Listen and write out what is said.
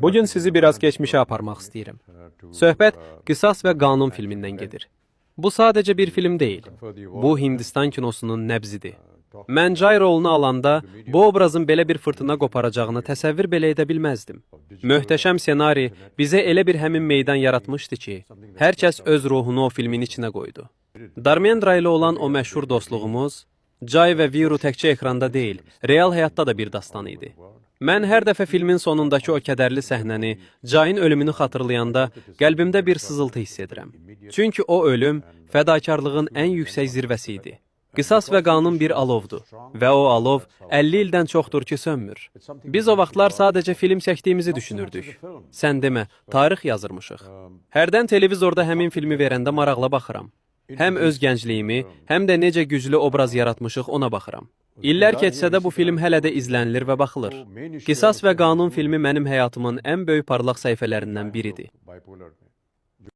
Bugün sizi biraz keçmişə aparmaq istəyirəm. Söhbət Qisas və Qanun filmindən gedir. Bu sadəcə bir film deyil. Bu Hindistan kinosunun nəbzidir. Mən Jai rolunu alanda bu obrazın belə bir fırtına qoparacağını təsəvvür belə edə bilməzdim. Möhtəşəm ssenari bizə elə bir həmin meydan yaratmışdı ki, hər kəs öz ruhunu o filmin içinə qoydu. Dharmendra ilə olan o məşhur dostluğumuz, Jai və Viru təkcə ekranda deyil, real həyatda da bir dastan idi. Mən hər dəfə filmin sonundakı o kədərli səhnəni, Jai'nin ölümünü xatırlayanda qəlbimdə bir sızıltı hiss edirəm. Çünki o ölüm fədakarlığın ən yüksək zirvəsi idi. Qisas və qanun bir alovdur və o alov 50 ildən çoxdur ki sönmür. Biz o vaxtlar sadəcə film çəkdiyimizi düşünürdük. Sən demə, tarix yazırmışıq. Hərdən televizorda həmin filmi verəndə maraqla baxıram. Həm öz gəncliyimi, həm də necə güclü obraz yaratmışıq ona baxıram. İllər keçsə də bu film hələ də izlənilir və baxılır. Qisas və Qanun filmi mənim həyatımın ən böyük parlaq səhifələrindən biridir. Bipolar.